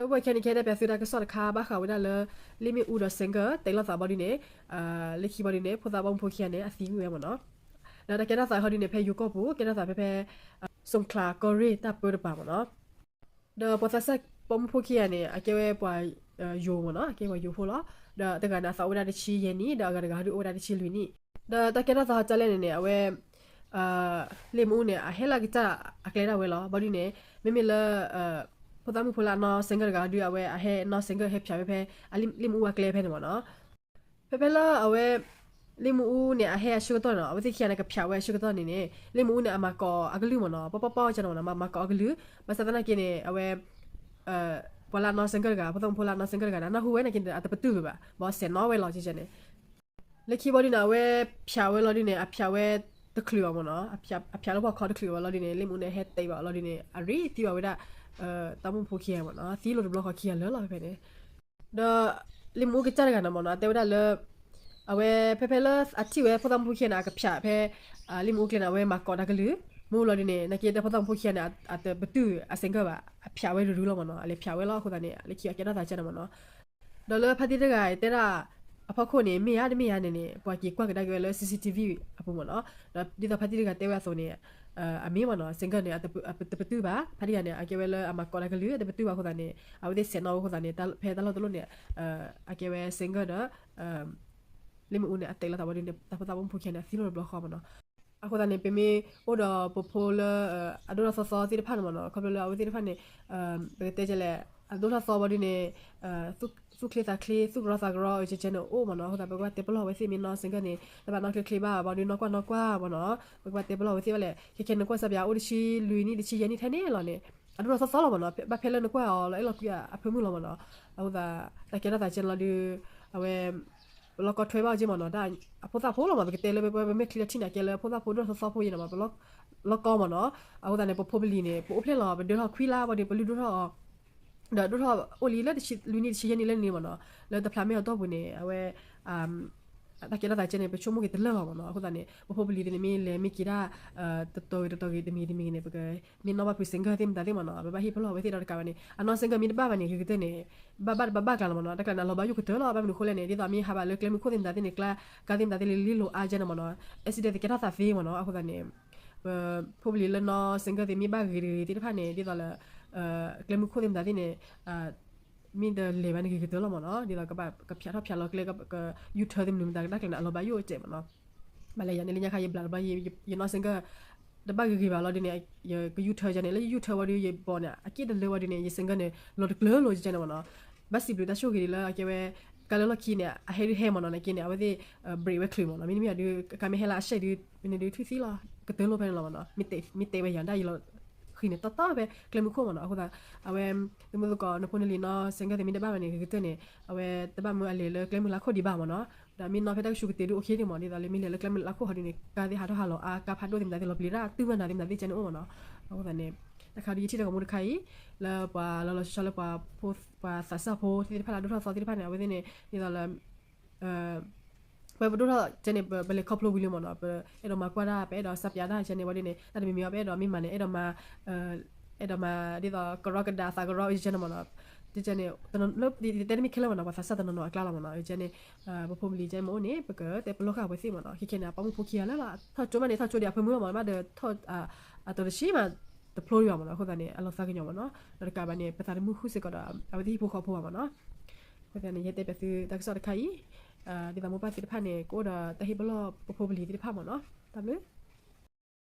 အဝဲခဲန့ၣ် ကဟဲတဲပၠးသုတၢ်ကစီၣ်တခါ ဘၣ်ဃးဝဲဒၣ်လၢ လ့ၣ်မ့ၣ်အူဒီး Sengger တဲလီၤသးဘၣ်ဒုန့ၣ်, လၢခံဘၣ်ဒုန့ၣ် ဖိသၣ်ဘီမုၢ်ဖိခံဂၤန့ၣ် အသံဝဲမ့ၢ်နီၤ. ဒီးတၢ်ကဲထီၣ်သးဟီဒုန့ၣ် ဖဲယိၤကီၢ်ပူၤ ကဲထီၣ်သးဖဲဖဲ စိၣ်ချးကီၢ်ရ့ၣ်တၢ်ပၢတပၤမ့ၢ်နီၤ. ဒီးပှၤသးစၢ်ဘီမုၢ်ဖိခံဂၤန့ၣ် အကဲဝဲပှၤယိၤမ့ၢ်နီၤ, အကဲပှၤယိၤဖိလီၤ. ဒီးတဂၤန့ၣ် အသးအိၣ်ဝဲဒၣ်တဆံယဲၢ်နံၣ် ဒီးအဂၤတဂၤဟီဒုအိၣ်ဝဲဒၣ်တဆံလွံၢ်နံၣ်. ဒီးတၢ်ကဲထီၣ်သးဟီကၢလဲၣ်န့ၣ်န့ၣ် အဝဲ လ့ၣ်မ့ၣ်အူန့ၣ် အဟဲလၢကစၢ်အကျဲဒၣ်ဝဲလီၤ. ဘၣ်ဒုန့ၣ် မ့မ့ၢ်လၢ ဖိသၣ်မုၣ်ဖိလၢအနီၢ် Sengger တဂၤဟီဒု အဝဲအဟဲနီၢ် Sengger ဟဲဖၠးဝဲဖဲ လ့ၣ်မ့ၣ်အူအကျဲဖဲန့ၣ်မ့ၢ်နီၤ. ဖဲဖဲလၢအဝဲ လ့ၣ်မ့ၣ်အူန့ၣ် အဟဲအဆၢကတီၢ်န့ၣ် အဝဲသ့ၣ်ခံဂၤန့ၣ် ကဖၠးဝဲအဆၢကတီၢ်န့ၣ်န့ၣ် လ့ၣ်မ့ၣ်အူန့ၣ် အမၤကိးအကလုၢ်မ့ၢ်နီၤ, ပီပီပီကန့ၣ်မ့ၢ်နီၤ, မၤကိးအကလုၢ်. ဘၣ်ဆၣ်သနာ်က့န့ၣ် အဝဲ ပှၤလၢအနီၢ် Sengger တဂၤ, ဖိသၣ်မုၣ်ဖိလၢအနီၢ် Sengger တဂၤန့ၣ် အနၢ်ဟူဝဲနာ်က့န့ၣ် အတပတုာ်ဘၣ်, ဘၣ်စဲးနီၣ်ဝဲလီၤ ကန့ၣ်. လၢခံဘၣ်ဒုန့ၣ် အဝဲဖၠးဝဲလီၤဒုန့ၣ် အဖၠးဝဲတချုးအီၤမ့ၢ်နီၤ, အဖၠးလၢပှၤခီတချုးအီၤလီၤဒုန့ၣ် လ့ၣ်မ့ၣ်အူန့ၣ် ဟဲတဲဘၣ်အီၤလီၤဒုန့ၣ် အရ့သံဘၣ်ဝဲဒၣ် သၣ်မူဖိခံဂၤမ့ၢ်နီၤ, သံလီၤတဘျီဃီခံဂၤလၢာ်လီၤဖဲဖဲန့ၣ်. ဒီး လ့ၣ်မ့ၣ်အူကစၢ်တဂၤန့ၣ်မ့ၢ်နီၤ တဲဝဲဒၣ်လၢ အဝဲဖဲဖဲလၢအထံၣ်ဝဲဖိသၣ်မုၣ်ဖိခံဂၤန့ၣ် အကဖၠးဖဲ လ့ၣ်မ့ၣ်အူကျဲန့ၣ် အဝဲမၤကိးတၢ်ကလုၢ်, မ့ၢ်လီၤဒုန့ၣ် နာ်က့တဲဖိသၣ်မုၣ်ဖိခံဂၤန့ၣ် အတပတုာ်အ Sengger ဘၣ်, အဖၠးဝဲတရူးလီၤမ့ၢ်နီၤ, အလဲၤဖၠးဝဲလီၤအဃိသတးန့ၣ် လၢခံအကဲထီၣ်သးကဲန့ၣ်မ့ၢ်နီၤ. ဒီးလၢဖါတံၢ်တဂၤတဲဒၣ် အဖီခိၣ်န့ၣ် မ့ၢ်ဧါတမ့ၢ်ဧါန့ၣ်န့ၣ် ပှၤက့ၤကွၢ်ကဒါက့ၤဝဲလၢ CCTV အပူၤမ့ၢ်နီၤ. ဒီးဒ်သိးဖါတံၢ်တဂၤတဲဝဲအသိးန့ၣ် အမ့ၢ်မ့ၢ်နီၤ Sengger န့ၣ် အတပတုာ်ဘၣ်, ဖါတံၢ်တဂၤန့ၣ် အကဲဝဲလၢအမၤကိးတၢ်ကလုၢ် အတပတုာ်ဘၣ်အဃိသတးန့ၣ် အဝဲသ့ၣ်စဲးနီၣ်ဝဲအဃိသတးန့ၣ် ဖဲတၢ်လီၢ်တလီၢ်န့ၣ် အကဲဝဲ Sengger ဒီး လ့ၣ်မ့ၣ်အူန့ၣ် အတဲလီၤသးဘၣ်ဒုန့ၣ် တၢ်ဖိသၣ်ဘီမုၢ်ဖိခံဂၤန့ၣ် အသံလီၤတဘျီဃီမ့ၢ်နီၤ. အဃိသတးန့ၣ် ပမ့ၢ်အိၣ်ဒီးပဖိလၢ အဒိၣ်ထီၣ်သီသီသ့ၣ်တဖၣ်န့ၣ်မ့ၢ်နီၤ, ခီဖျိလၢအဝဲသ့ၣ်တဖၣ်န့ၣ် ပကတဲကလဲၣ် အဒိၣ်ထီၣ်သီဘၣ်ဒုန့ၣ် သူၣ်ချ့သးချ့ သူၣ်ကရၢသးကရၢ ကဲကဲန့ၣ်အိၣ်မ့ၢ်နီၤ. အဃိသတး ပကဘၣ်တဲပလီၢ်အဝဲသ့ၣ်မ့ၢ်နီၤ Sengger န့ၣ် တဘၣ်နီၢ်ချ့ချ့ဘၣ် ဘၣ်ဒုနီၢ်ကွၢ်နီၢ်ကွၢ်မ့ၢ်နီၤ. ပကဘၣ်တဲပလီၢ်အဝဲသ့ၣ်ဘၣ်လဲၣ် ခဲခဲန့ၣ်ကွၢ်စၢ်ပၠးအိၣ်တဆံလွံၢ်နံၣ် တဆံယဲၢ်နံၣ်ထဲန့ၣ်လီၤန့ၣ် အဒိၣ်ထီၣ်သီသီလီၤမ့ၢ်နီၤ. ဘၣ်ဖဲလၢနကွၢ်အီၤလၢအဲၣ်လီၤကွံအဖၢမုၢ်လီၤမ့ၢ်နီၤ. အဃိသတး တၢ်ကဲထီၣ်သးကဲန့ၣ်လီၤဒု အဝဲ ပလီၢ်ကီထွဲဘၣ်က့မ့ၢ်နီၤ, တၢ်အဖိသၣ်ဖိလီၤမ့ၢ် ပကတဲလၢပဝဲပမ့ၢ်ချံထီၣ်ထံၣ်န့ၣ် အကဲလၢဖိသၣ်ဖိဒိၣ်ထီၣ်သီသီဖိယဲန့ၣ်မ့ၢ် ပလီၢ်ကီမ့ၢ်နီၤ. အဃိသတးန့ၣ် ပဖိပလံၤန့ၣ် ပအိၣ်ဖျဲၣ်လီၤ ပဒၢထီၣ်ခွံလါဘၣ်ဒီး ပလုၢ်ဒိၣ်ထီၣ်အီၤ ဒီးဒိၣ်ထီၣ်အိၣ်လံလၢလွံၢ်နံၣ်တဆံယဲၢ်နံၣ်လၢန့ၣ်မ့ၢ်နီၤ, လၢတဖျးမဲာ်အတီၢ်ပူၤန့ၣ် အဝဲ တၢ်ကဲထီၣ်သးကဲန့ၣ် ပဆိကမိၣ်က့ၤတလၢာ်လီၤမ့ၢ်နီၤ. အဃိသတးန့ၣ် ပဖိပလံၤသ့ၣ်န့ၣ် မ့ၢ်လဲၤမ့ၢ်က့ၤဒၣ် တတီၤဂ့ၤတတီၤဂ့ၤ တမံၤဂ့ၤတမံၤဂ့ၤန့ၣ် ပကမ့ၢ်နီၣ်ဘၣ်ဖုး single သ့ၣ်မတၤသ့ၣ်မ့ၢ်နီၤ, ပဘၣ်ဟ့ၣ်ပလီၢ်ဝဲသ့ၣ်ဒီးတကးဘၣ်န့ၣ် အနီၢ် single မ့ၢ်တဘၣ်ဘၣ်န့ၣ် ဂ့ၤကတၢၢ်န့ၣ် ဘၣ်ဘၣ်တဘၣ်ဘၣ်ကျါလီၤမ့ၢ်နီၤ. တၢ်ကျါန့ၣ် အလီၤဘၣ်ယိၣ်ကတၢၢ်လီၤ. ဘၣ်မနုၤအဃိလဲၣ်န့ၣ် ဒ်သိးမ့ၢ်ဟးဘၣ်လၢကျဲမုၢ်ခိၣ်သ့ၣ်မတၤသ့ၣ်န့ၣ် ကျါကါသ့ၣ်မတၤသ့ၣ်လၢလံလိၤအါကဲန့ၣ်မ့ၢ်နီၤ, accident သ့ၣ်ကဲထီၣ်သးသ့မ့ၢ်နီၤ. အဃိသတးန့ၣ် ပဖိပလံၤလၢနီၢ် single သ့ၣ်မ့ၢ်ဘၣ်ဂ့ၤတဂ့ၤသ့ၣ်တဖၣ်န့ၣ် ဒ်သိးလၢ ကျဲမုၢ်ခိၣ်သ့ၣ်မတၤသ့ၣ်န့ၣ် မ့ၢ်တလဲၤဘၣ်န့ၣ်ဂ့ၤကတၢၢ်လီၤမ့ၢ်နီၤ. ဒ်သိးကဘၣ်ကဖျးထီၣ်ဖျးလီၤကျဲ က U-turn သ့ၣ်မနုၤမတၤ တၢ်ကျါန့ၣ် အလီၤဘၣ်ယိၣ်တဲမ့ၢ်နီၤ. မ့ၢ်လၢယၤန့ၣ် လၢညါခါယဘျးတဘျီ ယနီၢ် single တဘၣ်ဂ့ၤဂ့ၤဘၣ်လီၤဒ်န့ၣ် ယက U-turn ယၤန့ၣ် လၢယ U-turn ဝံၤဒီး ယဘီန့ၣ် အက့ၣ်တလၢဝံၤဒ်န့ၣ် ယ single န့ၣ် လီၤတကျၢၤလိာ်ယကဲန့ၣ်မ့ၢ်နီၤ. ဘၣ်စံးဘျုးတၢ်ဆိၣ်ဂ့ၤဒ်လၢအကဲဝဲ ကါလၢလီၢ်ခံန့ၣ် အဟဲဒုးဟဲမ့ၢ်နီၤ နာ်က့န့ၣ် အဝဲသ့ၣ် brake ဝဲချုးမ့ၢ်နီၤ. မ့တမ့ၢ်ဒုး ကါမ့ၢ်ဟဲလၢအရှဲဒုး မ့ၢ်န့ၣ်ဒုးထွံၣ်သံလီၤ ကတၢၢ်လိာ်ဖဲန့ၣ်လီၤမ့ၢ်နီၤ. မ့ၢ်တဲဝဲယၤဒၣ်ယလီၤဃံၤန့ၣ် တီတီဖဲကျဲမုၢ်ခိၣ်မ့ၢ်နီၤ. အဃိသတး အဝဲ သုမုၢ်သကိး နဖိနလံၤနီၢ် single သ့ၣ်မ့ၢ်တဘၣ်ဘၣ်န့ၣ် ဂ့ၤကတၢၢ်န့ၣ် အဝဲတဘၣ်မၢအလဲၤလၢကျဲမုၢ်လါခိၣ်ဒံးဘၣ်မ့ၢ်နီၤ. ဒီးမ့ၢ်နီၣ်ဖဲတၢ်ကဆူးကတ့ၤဒုးအိၣ်ခ့ဒံးမ့ၢ် ဒ်သိးလၢမ့ၢ်လဲၤလၢကျဲမုၢ်လါခိၣ်ဟီဒ်န့ၣ် ကါသ့ၣ်ဟးထီၣ်ဟးလီၤအါ ကါဖးဒိၣ်သ့ၣ်မတၤသ့ၣ်လီၤပျံၤတၢ် တုၢ်မၤနၤသ့ၣ်မတၤသ့ၣ်ကဲန့ၣ်အိၣ်မ့ၢ်နီၤ. အဃိသတးန့ၣ် တၢ်ခါဒုးယထံၣ်တၢ်ဂီၤမူတခါအံၤ လၢပှၤလီၤလီၤဆီဆီလၢပှၤ ပှၤသးစၢ်ဖိသ့ၣ်တဖၣ်လၢအဒိၣ်ထီၣ်သီသ့ၣ်တဖၣ်န့ၣ် အဝဲသ့ၣ်န့ၣ် ဒ်သိးလၢ ပဝဲပဒိၣ်ထီၣ်ကဲန့ၣ် ပလဲၤခီဖျိဝံၤလံမ့ၢ်နီၤ ပအဲၣ်ဒိးမၤကွၢ်တၢ် ပအဲၣ်ဒိးစၢ်ပၠးတၢ်ကဲန့ၣ်ဝဲဒ်န့ၣ် တၢ်တမံၤမံၤအီၤ ပအဲၣ်ဒိးမ့ၢ်မၤန့ၣ် အဲၣ်ဒိးမၤ အဲၣ်ဒိးမၤဒ်သိးကရီကဒါသးကရီကဲန့ၣ်မ့ၢ်နီၤ ကဲန့ၣ် လၢတဲတမ့ၢ်ခဲလၢာ်မ့ၢ်နီၤ ပှၤသးစၢ်တနီၤနီၤအကျါလီၤမ့ၢ်နီၤ ကဲန့ၣ် ပဖိပလံၤကဲမ့ၢ်အိၣ်န့ၣ် ပကတဲပလီၢ်ဃာ်အဝဲသ့ၣ်မ့ၢ်နီၤ ခဲခဲန့ၣ် အပိာ်မုၣ်ဖိခံဂၤလၢ်လီၤ ထီၣ်ကၠိမးန့ၣ် ထီၣ်ကၠိဒံးအဖၢမုၢ်လီၤမ့ၢ်နီၤ ဘၣ်ဒီးထီၣ် အတၢ်တဆံမး တဖျိဒံးဘၣ်မ့ၢ်နီၤ အဃိသတးန့ၣ် အလီၤသးကညီၤမ့ၢ်နီၤ ဒီးတကးဘၣ်န့ၣ် ပသးတမုာ်ဃုာ်စ့ၢ်ကီးဒီး အဝဲသ့ၣ်ဟံၣ်ဖိဃီဖိဘၣ်မ့ၢ်နီၤ အဃိသတးန့ၣ် ယဟဲတဲပၠးသုတၢ်ကစီၣ်တခါအံၤ ဒ်သိးမိၢ်ပၢ်သ့ၣ်တဖၣ်န့ၣ် ကအိၣ်ဒီးတၢ်ဟ့ၣ်ပလီၢ်ပဖိပလံၤသ့ၣ်တဖၣ်မ့ၢ်နီၤ တၢ်ဘျုး